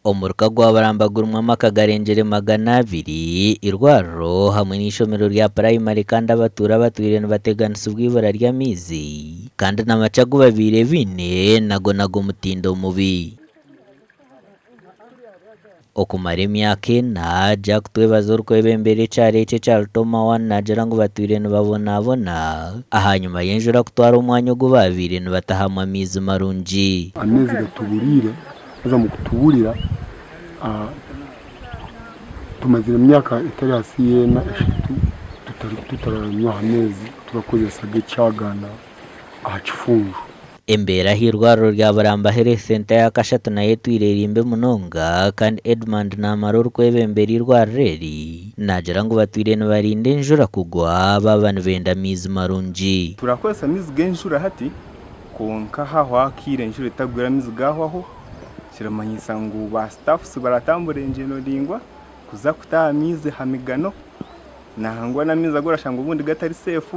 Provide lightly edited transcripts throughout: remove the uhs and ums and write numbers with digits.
Omuruka gwa Buramba gurimu amaka garengire 200, eirwariro hamwe n'eishomero rya purayimari kandi abatuura batwire nibateganisibwa eibura ry'amaizi kandi n'amakye agu babaire baine nago n'ag'omutindo mubi. Okumara emyaka ena, Jack Twebaze orikwebembera ekyaro eki ekya Rutoma One naagira ngu batwire nibabonabona ahanyima y'enjura kutwara omwanya ogu baabaire nibatahamu amaizi marungi. Amaizi gatuburiire haza omu kutuburira tumazire emyaka etari ahansi y'ena eshatu tutaranywa aha maizi turakozesa ag'ekyagaana aha kifunjo. Embeera aha irwariro rya Buramba Health Centre eya kashatu nayo etwire eri mbi munonga kandi Edmund Namara orikwebembera eirwariro eri naagira ngu batwire nibarinda enjura kugwa baaba nibenda amaizi marungi. Turakozesa amaizi g'enjura hati kwonka hahwaho akaire enjura etagwire amaizi gahwaho kiramanyisa ngu ba staffs baratambura engyendo ndaingwa kuza kutaha amaizi aha migano nangwa n'amaizi agu orashanga obundi gatari safe.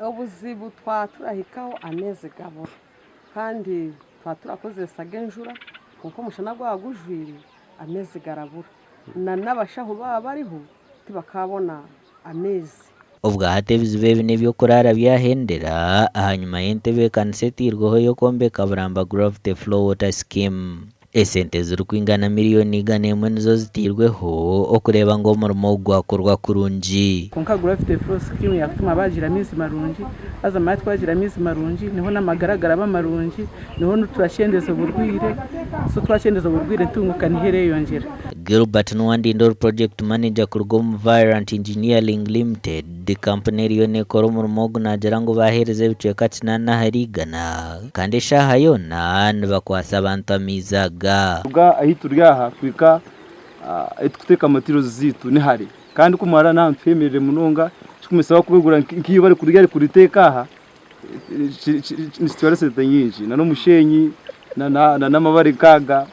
Obuzibu twaba turahikaho amaizi gabura kandi twaba turakozesa ag'enjura kwonka omushana gwaba gujwire amaizi garabura na n'abashaho baaba bariho tibakabona amaizi. Obwahati ebizibu ebi n'eby'okuraara byahendera ahanyima y'entebeekanisa eteirweho ey'okwombeka Buramba Gravity Flow Water Scheme. Esente zirikwingana miriyoni 101 nizo ziteirweho okureeba ngu omurimo ogu gwakorwa kurungi. Kwonka Gravity Flow Scheme yakutuma baagira amaizi marungi, haza manya twagira amaizi marungi niho n'amagara garaba marungi, niho turakyendeza oburwaire, so twakyendeza oburwaire entunguka niho ereyongyera. Gilbert Nuwandinda ori Project Manager kuruga omu Virant Engineering Limited, kampuni eriyo nekora omurimo ogu naagira ngu baaheereza ebicweka kinaana ahari igana kandi eshaaha yoona nibakwatsa abantu amaizi aga. Kuruga ahi turi aha kuhika ahi turikuteeka materials zaitu ni hare kandi ku mwarara n'ahantu hemereire munonga ekirikumanyisa barikubigura nk'iwe bari kuriteeka aha nikitwara esente nyingi n'omushenyi n'amabare nk'aga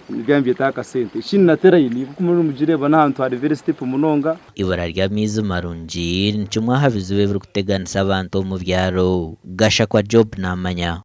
nibyo nibyetaaga akasente. Ekindi na terayini nk'oku muriyo nimugireeba n'ahantu hari very steep munonga. Ibura ry'amaizi marungi ni kimwe aha bizibu ebirikuteganisa abantu omu byaro. Gashakwa Job naamanya.